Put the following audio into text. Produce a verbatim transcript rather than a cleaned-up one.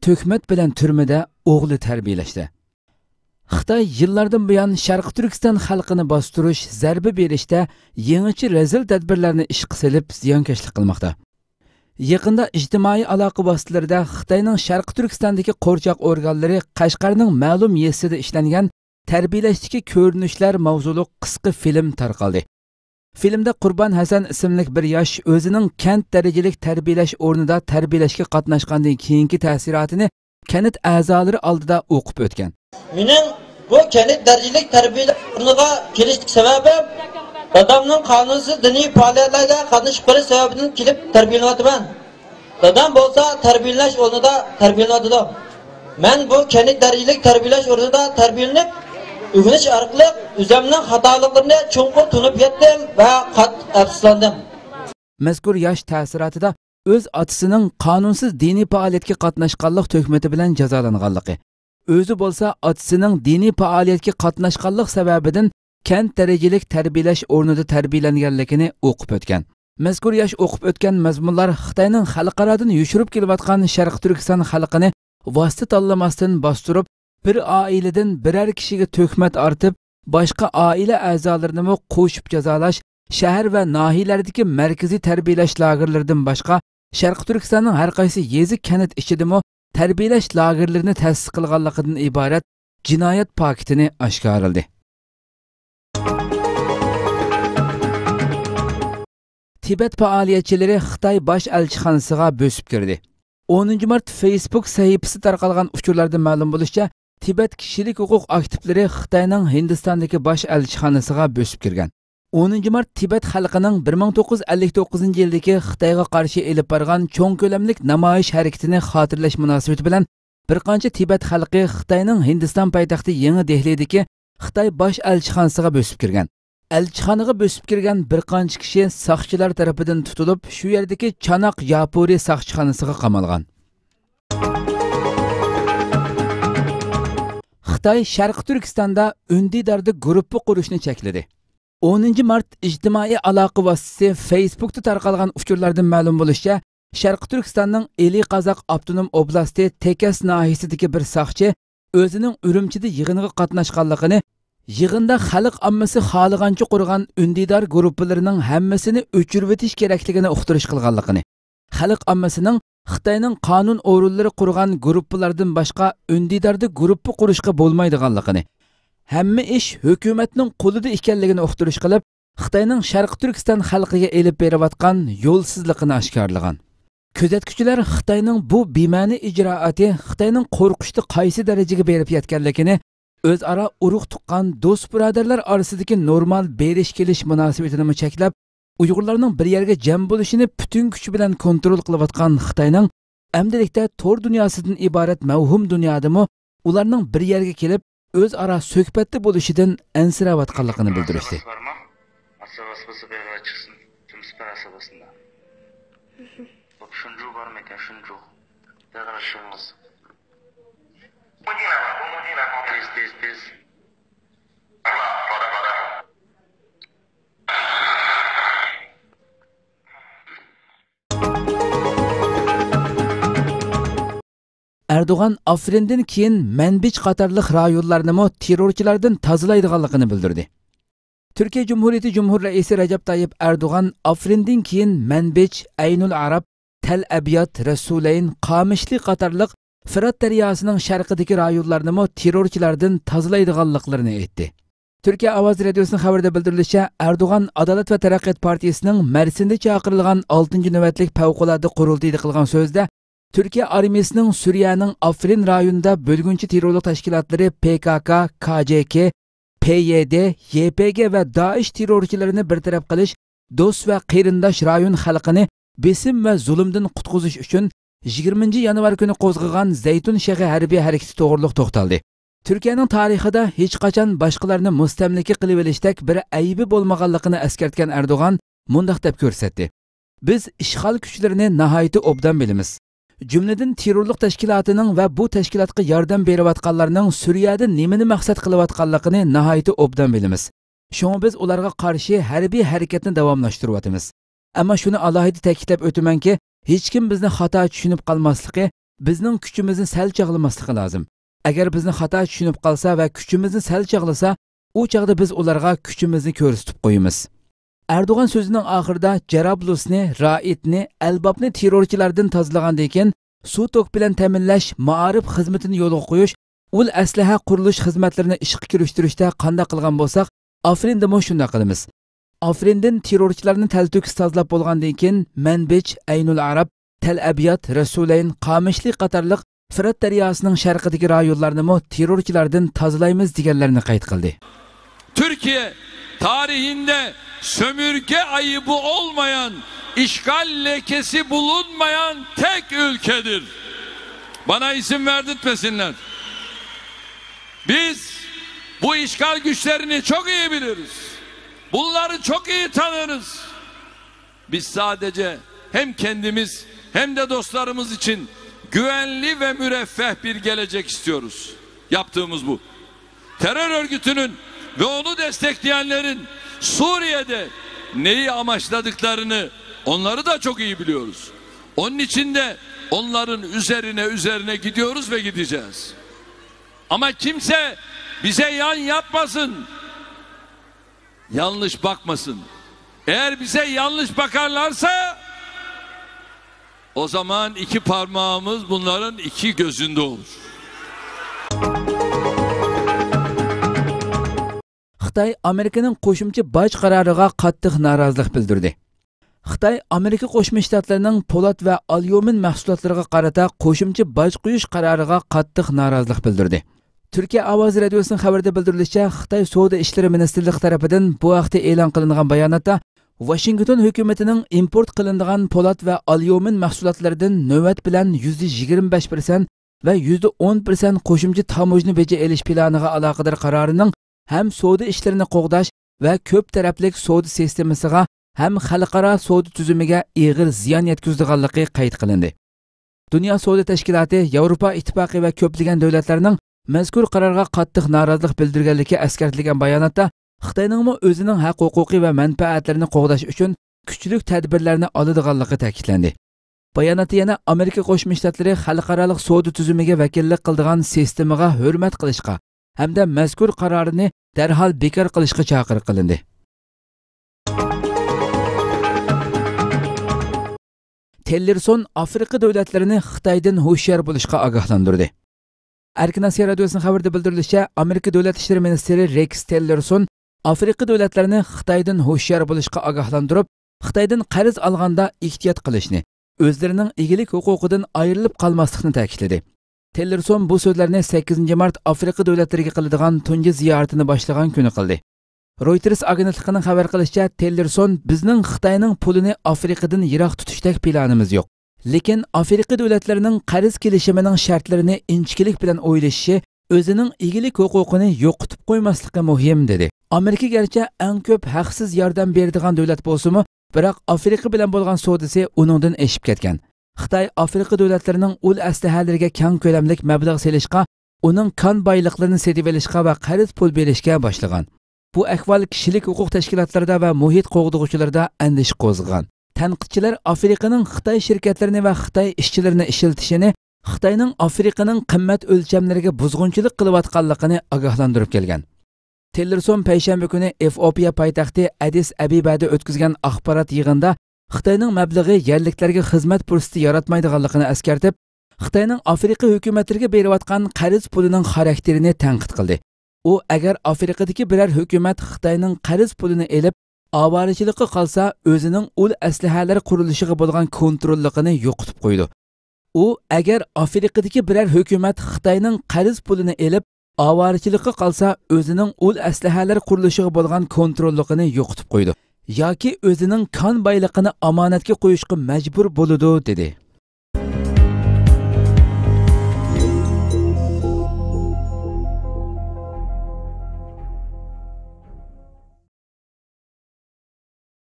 تۆھمەت بىلەن تۈرمىدە، ئوغلى تەربىيەلەشتە. خىتاي يىللاردىن بۇيان شەرقىي تۈركىستان خەلقىنى باستۇرۇش، زەربە بېرىشتە يېڭىچە رەزىل تەدبىرلەرنى ئىشقا سېلىپ زىيانكەشلىك قىلماقتا. يېقىندا ئىجتىمائىي ئالاقە ۋاسىتىلىرىدە خىتاينىڭ شەرقىي تۈركىستاندىكى قورچاق ئورگانلىرى قەشقەرنىڭ مەلۇم يېزىسىدا ئىشلەنگەن تەربىيەلەشتىكى كۆرۈنۈشلەر ماۋزۇلۇق قىسقا فىلىم تارقالدى. فىلىمدە قۇربان ھەسەن ئىسىملىك بىر ياش ئۆزىنىڭ كەنت دەرىجىلىك تەربىيەلەش ئورنىدا تەربىيەلەشكە قاتناشقاندىن كېيىنكى تەسىراتىنى كەنت ئەزالىرى ئالدىدا ئوقۇپ ئۆتكەن. مېنىڭ بۇ كەنت دەرىجىلىك تەربىيەلەش ئورنىغا كېلىشلىك سەۋەبىم، دادامنىڭ قانۇنسىز دىنىي پائالىيەتلەرگە قاتنىشىپ بېرىش سەۋەبىدىن كېلىپ تەربىيەلىنىۋاتىمەن. دادام بولسا تەربىيەلەش ئورنىدا تەربىيەلىنىۋاتىدۇ. مەن بۇ كەنت دەرىجىلىك تەربىيەلەش ئورنىدا تەربىيەلىنىپ، ئۆگىنىش ئارقىلىق ئۆزۈمنىڭ خاتالىقلىرىنى چوڭقۇر تونۇپ يەتتىم ۋە قاتتىق ئەپسۇسلاندىم. مەزكۇر ياش تەسىراتىدا ئۆز ئاتىسىنىڭ قانۇنسىز دىنىي پائالىيەتكە قاتناشقانلىق تۆھمىتى بىلەن جازالانغانلىقى، ئۆزى بولسا ئاتىسىنىڭ دىنىي پائالىيەتكە قاتناشقانلىق سەۋەبىدىن كەنت دەرىجىلىك تەربىيەلەش ئورنىدا تەربىيەلەنگەنلىكىنى ئوقۇپ ئۆتكەن. مەزكۇر ياش ئوقۇپ ئۆتكەن مەزمۇنلار خىتاينىڭ خەلقئارادىن يوشۇرۇپ كېلىۋاتقان شەرقىي تۈركىستان خەلقىنى ۋاسىتە تاللىماستىن باستۇرۇپ، بىر ئائىلىدىن بىرەر كىشىگە تۆھمەت ئارتىپ، باشقا ئائىلە ئەزالىرىنىمۇ قوشۇپ جازالاش، شەھەر ۋە ناھىيەلەردىكى مەركىزىي تەربىيەلەش لاگېرلىرىدىن باشقا، شەرقىي تۈركىستاننىڭ ھەر قايسى يېزا، كەنت ئىچىدىمۇ تەربىيەلەش لاگېرلىرىنى تەسىس قىلغانلىقىدىن ئىبارەت جىنايەت پاكىتىنى ئاشكارىلىدى. تىبەت پائالىيەتچىلىرى خىتاي باش ئەلچىخانىسىغا بۆسۈپ كىردى. ئونىنچى مارت فېيسبۇك سەھىپىسىدە تارقالغان ئۇچۇرلاردىن مەلۇم بولۇشىچە، تىبەت كىشىلىك ھوقۇق ئاكتىپلىرى خىتاينىڭ ھىندىستاندىكى باش ئەلچىخانىسىغا بۆسۈپ كىرگەن. ئونىنچى مارت تىبەت خەلقىنىڭ بىر مىڭ توققۇز يۈز ئەللىك توققۇزىنچى يىلدىكى خىتايغا قارشى ئېلىپ بارغان چوڭ كۆلەملىك نامايىش ھەرىكىتىنى خاتىرىلەش مۇناسىۋىتى بىلەن بىر قانچە تىبەت خەلقى خىتاينىڭ ھىندىستان پايتەختى يېڭى دېھلىدىكى خىتاي باش ئەلچىخانىسىغا بۆسۈپ كىرگەن. ئەلچىخانىغا بۆسۈپ كىرگەن بىر قانچە كىشى ساقچىلار تەرىپىدىن تۇتۇلۇپ، شۇ يەردىكى چاناق ياپورى ساقچىخانىسىغا قامالغان. خىتاي شەرقىي تۈركىستاندا ئۈندىداردا گۇرۇپپا قۇرۇشنى چەكلىدى. ئونىنچى مارت ئىجتىمائىي ئالاقە ۋاسىتىسى فېيسبۇكتا تارقالغان ئۇچۇرلاردىن مەلۇم بولۇشىچە، شەرقىي تۈركىستاننىڭ ئىلى قازاق ئاپتونوم ئوبلاستى تېكەس ناھىيەسىدىكى بىر ساقچى ئۆزىنىڭ ئۈرۈمچىدە يىغىنغا قاتناشقانلىقىنى، يىغىندا خەلق ئاممىسى خالىغانچە قۇرغان ئۈندىدار گۇرۇپپىلىرىنىڭ ھەممىسىنى ئۆچۈرۈۋېتىش كېرەكلىكىنى ئۇقتۇرۇش قىلغانلىقىنى، خەلق ئاممىسىنىڭ خىتاينىڭ قانۇن ئورۇنلىرى قۇرغان گۇرۇپپىلاردىن باشقا ئۈندىداردا گۇرۇپپا قۇرۇشقا بولمايدىغانلىقىنى، ھەممە ئىش ھۆكۈمەتنىڭ قولىدا ئىكەنلىكىنى ئۇقتۇرۇش قىلىپ، خىتاينىڭ شەرقىي تۈركىستان خەلقىگە ئېلىپ بېرىۋاتقان يولسىزلىقىنى ئاشكارىلىغان. كۆزەتكۈچىلەر خىتاينىڭ بۇ بىمەنە ئىجرائاتى خىتاينىڭ قورقۇشتا قايسى دەرىجىگە بېرىپ يەتكەنلىكىنى، ئۆزئارا ئۇرۇق-تۇغقان، دوست-بۇرادەرلەر ئارىسىدىكى نورمال بېرىش-كېلىش مۇناسىۋىتىنىمۇ چەكلەپ، ئۇيغۇرلارنىڭ بىر يەرگە جەم بولۇشىنى پۈتۈن كۈچى بىلەن كونترول قىلىۋاتقان خىتاينىڭ ئەمدىلىكتە تور دۇنياسىدىن ئىبارەت مەۋھۇم دۇنيادىمۇ ئۇلارنىڭ بىر يەرگە كېلىپ، ئۆزئارا سۆھبەتتە بولۇشىدىن ئەنسىرەۋاتقانلىقىنى بىلدۈرۈشتى. ئاساباس بارمۇ؟ ئاساباس بولسا بېغىر چىقسۇن. تىمسىپار ئاساباسىندا. شۇنجۇ بارمىكەن، شۇنجۇ؟ بېغىر شۇڭىز. تېز، تېز، تېز. ئەردوغان ئافرىندىن كېيىن مەنبىج قاتارلىق رايونلارنىمۇ تېررورچىلاردىن تازىلايدىغانلىقىنى بىلدۈردى. تۈركىيە جۇمھۇرىيىتى جۇمھۇر رەئىسى رەجەپ تايىپ ئەردوغان ئافرىندىن كېيىن مەنبىج، ئەينۇل ئەرەب، تەل ئەبيات، رەسۇلەين، قامىشلى قاتارلىق فىرات دەرياسىنىڭ شەرقىدىكى رايونلارنىمۇ تېررورچىلاردىن تازىلايدىغانلىقلىرىنى ئېيتتى. تۈركىيە ئاۋازى رادىيوسىنىڭ خەۋىرىدە بىلدۈرۈلۈشىچە، ئەردوغان ئادالەت ۋە تەرەققىيات پارتىيىسىنىڭ مەرسىندە چاقىرىلغان ئالتىنچى نۆۋەتلىك پەۋقۇلئاددە قۇرۇلتىيىدا قىلغان سۆزىدە، تۈركىيە ئارمىيىسىنىڭ سۈرىيەنىڭ ئافرىن رايونىدا بۆلگۈنچى تېررورلۇق تەشكىلاتلىرى پكك، كجك، پيد، يپگ ۋە دائىش تېررورچىلىرىنى بىر تەرەپ قىلىش، دوست ۋە قېرىنداش رايون خەلقىنى بېسىم ۋە زۇلۇمدىن قۇتقۇزۇش ئۈچۈن يىگىرمىنچى يانۋار كۈنى قوزغىغان زەيتۇن شېخى ھەربىي ھەرىكىتى توغرۇلۇق توختالدى. تۈركىيەنىڭ تارىخىدا ھېچقاچان باشقىلارنى مۇستەملىكە قىلىۋېلىشتەك بىر ئەيىبى بولمىغانلىقىنى ئەسكەرتكەن ئەردوغان مۇنداق دەپ كۆرسەتتى: بىز ئىشغال كۈچلىرىنى ناھايىتى ئوبدان بىلىمىز. جۈملىدىن تېررورلۇق تەشكىلاتىنىڭ ۋە بۇ تەشكىلاتقا ياردەم بېرىۋاتقانلارنىڭ سۈرىيەدە نېمىنى مەقسەت قىلىۋاتقانلىقىنى ناھايىتى ئوبدان بىلىمىز. شۇڭا بىز ئۇلارغا قارشى ھەربىي ھەرىكەتنى داۋاملاشتۇرۇۋاتىمىز. ئەمما شۇنى ئالاھىدە تەكىتلەپ ئۆتىمەنكى، ھېچكىم بىزنى خاتا چۈشىنىپ قالماسلىقى، بىزنىڭ كۈچىمىزنى سەل چاغلىماسلىقى لازىم. ئەگەر بىزنى خاتا چۈشىنىپ قالسا ۋە كۈچىمىزنى سەل چاغلىسا، ئۇ چاغدا بىز ئۇلارغا كۈچىمىزنى كۆرسىتىپ قويىمىز. ئەردوغان سۆزىنىڭ ئاخىرىدا جەرابلۇسنى، رائىتنى، ئەلبابنى تېررورچىلاردىن تازىلىغاندىن كېيىن، سۇ توك بىلەن تەمىنلەش، مائارىپ خىزمىتىنى يولغا قويۇش، ئۇل ئەسلىھە قۇرۇلۇش خىزمەتلىرىنى ئىشقا كىرىشتۈرۈشتە قانداق قىلغان بولساق، ئافرىندىمۇ شۇنداق قىلىمىز. ئافرىندىن تېررورچىلارنى تەلتۆكۈس تازىلاپ بولغاندىن كېيىن، مەنبىج، ئەينۇل ئەرەب، تەل ئەبيات، رەسۇلەين، قامىشلى قاتارلىق فىرات دەرياسىنىڭ شەرقىدىكى رايونلارنىمۇ تېررورچىلاردىن تازىلايمىز دېگەنلەرنى قەيت قىلدى. Türkiye tarihinde sömürge ayıbı olmayan, işgal lekesi bulunmayan tek ülkedir. Bana izin verdirtmesinler. Biz bu işgal güçlerini çok iyi biliriz. Bunları çok iyi tanırız. Biz sadece hem kendimiz hem de dostlarımız için güvenli ve müreffeh bir gelecek istiyoruz. Yaptığımız bu. Terör örgütünün ve onu destekleyenlerin Suriye'de neyi amaçladıklarını, onları da çok iyi biliyoruz. Onun için de onların üzerine üzerine gidiyoruz ve gideceğiz. Ama kimse bize yan yapmasın. Yanlış bakmasın. Eğer bize yanlış bakarlarsa, o zaman iki parmağımız bunların iki gözünde olur. خىتاي ئامېرىكىنىڭ قوشۇمچە باج قارارىغا قاتتىق نارازىلىق بىلدۈردى. خىتاي ئامېرىكا قوشما شتاتلىرىنىڭ پولات ۋە ئاليۇمىن مەھسۇلاتلىرىغا قارىتا قوشۇمچە باج قويۇش قارارىغا قاتتىق نارازىلىق بىلدۈردى. تۈركىيە ئاۋازى رادىيوسىنىڭ خەۋىرىدە بىلدۈرۈلۈشىچە، خىتاي سودا ئىشلىرى مىنىستىرلىقى تەرىپىدىن بۇ ھەقتە ئېلان قىلىنغان باياناتتا، ۋاشىنگتون ھۆكۈمىتىنىڭ ئىمپورت قىلىنىدىغان پولات ۋە ئاليۇمىن مەھسۇلاتلىرىدىن نۆۋەت بىلەن يۈزدە يىگىرمە بەش پىرسەنت ۋە يۈزدە ئون پىرسەنت قوشۇمچە تاموژنا بېجى ئېلىش پىلانىغا ئالاقىدار قارارىنىڭ ھەم سودا ئىشلىرىنى قوغداش ۋە كۆپ تەرەپلىك سودا سىستېمىسىغا ھەم خەلقئارا سودا تۈزۈمىگە ئېغىر زىيان يەتكۈزىدىغانلىقى قەيت قىلىندى. دۇنيا سودا تەشكىلاتى، ياۋروپا ئىتتىپاقى ۋە كۆپلىگەن دۆلەتلەرنىڭ مەزكۇر قارارغا قاتتىق نارازىلىق بىلدۈرگەنلىكى ئەسكەرتىلگەن باياناتتا، خىتاينىڭمۇ ئۆزىنىڭ ھەق-ھوقۇقى ۋە مەنپەئەتلىرىنى قوغداش ئۈچۈن كۈچلۈك تەدبىرلەرنى ئالىدىغانلىقى تەكىتلەندى. باياناتتا يەنە ئامېرىكا قوشما شتاتلىرى خەلقئارالىق سودا تۈزۈمىگە ۋەكىللىك قىلىدىغان سىستېمىغا ھۆرمەت قىلىشقا ھەمدە مەزكۇر قارارنى دەرھال بىكار قىلىشقا چاقىرىق قىلىندى. تېللېرسون ئافرىقا دۆلەتلىرىنى خىتايدىن ھوشيار بولۇشقا ئاگاھلاندۇردى. ئەركىن ئاسىيا رادىيوسىنىڭ خەۋىرىدە بىلدۈرۈلۈشىچە، ئامېرىكا دۆلەت ئىشلىرى مىنىستىرى رېكس تېللېرسون ئافرىقا دۆلەتلىرىنى خىتايدىن ھوشيار بولۇشقا ئاگاھلاندۇرۇپ، خىتايدىن قەرز ئالغاندا ئېھتىيات قىلىشنى، ئۆزلىرىنىڭ ئىگىلىك ھوقۇقىدىن ئايرىلىپ قالماسلىقنى تەكىتلىدى. تېللېرسون بۇ سۆزلەرنى سەككىزىنچى مارت ئافرىقا دۆلەتلىرىگە قىلىدىغان تۇنجى زىيارىتىنى باشلىغان كۈنى قىلدى. رويتېرس ئاگېنتلىقىنىڭ خەۋەر قىلىشىچە، تېللېرسون بىزنىڭ خىتاينىڭ پۇلىنى ئافرىقىدىن يىراق تۇتۇشتەك پىلانىمىز يوق. لېكىن ئافرىقا دۆلەتلىرىنىڭ قەرز كېلىشىمىنىڭ شەرتلىرىنى ئىنچىكىلىك بىلەن ئويلىشىشى، ئۆزىنىڭ ئىگىلىك ھوقۇقىنى يوقىتىپ قويماسلىقى مۇھىم، دېدى. ئامېرىكا گەرچە ئەڭ كۆپ ھەقسىز ياردەم بېرىدىغان دۆلەت بولسىمۇ، بىراق ئافرىقا بىلەن بولغان سودىسى ئۇنىڭدىن ئېشىپ كەتكەن. خىتاي ئافرىقا دۆلەتلىرىنىڭ ئۇل ئەسلىھەلىرىگە كەڭ كۆلەملىك مەبلەغ سېلىشقا، ئۇنىڭ كان بايلىقلىرىنى سېتىۋېلىشقا ۋە قەرز پۇل بېرىشكە باشلىغان. بۇ ئەھۋال كىشىلىك ھوقۇق تەشكىلاتلىرىدا ۋە مۇھىت قوغدىغۇچىلىرىدا ئەندىشە قوزغىغان. تەنقىدچىلەر ئافرىقىنىڭ خىتاي شىركەتلىرىنى ۋە خىتاي ئىشچىلىرىنى ئىشلىتىشىنى خىتاينىڭ ئافرىقىنىڭ قىممەت ئۆلچەملىرىگە بۇزغۇنچىلىق قىلىۋاتقانلىقىنى ئاگاھلاندۇرۇپ كەلگەن. تېللېرسون پەيشەنبە كۈنى ئېفىئوپىيە پايتەختى ئەدىس ئەبىبەدە ئۆتكۈزگەن ئاخبارات يىغىنىدا خىتاينىڭ مەبلىغى يەرلىكلەرگە خىزمەت پۇرسىتى ياراتمايدىغانلىقىنى ئەسكەرتىپ، خىتاينىڭ ئافرىقا ھۆكۈمەتلىرىگە بېرىۋاتقان قەرز پۇلىنىڭ خاراكتېرىنى تەنقىد قىلدى. ئۇ، ئەگەر ئافرىقىدىكى بىرەر ھۆكۈمەت خىتاينىڭ قەرز پۇلىنى ئېلىپ، ئاۋارىچىلىققا قالسا، ئۆزىنىڭ ئۇل ئەسلىھەلەر قۇرۇلۇشىغا بولغان كونتروللۇقىنى يوقىتىپ قويىدۇ. ئۇ، ئەگەر ئافرىقىدىكى بىرەر ھۆكۈمەت خىتاينىڭ قەرز پۇلىنى ئېلىپ، ئاۋارىچىلىققا قالسا، ئۆزىنىڭ ئۇل ئەسلىھەلەر قۇرۇلۇشىغا بولغان كونتروللۇقىنى يوقىتىپ قويىدۇ ياكى ئۆزىنىڭ كان بايلىقىنى ئامانەتكە قويۇشقا مەجبۇر بولىدۇ، دېدى.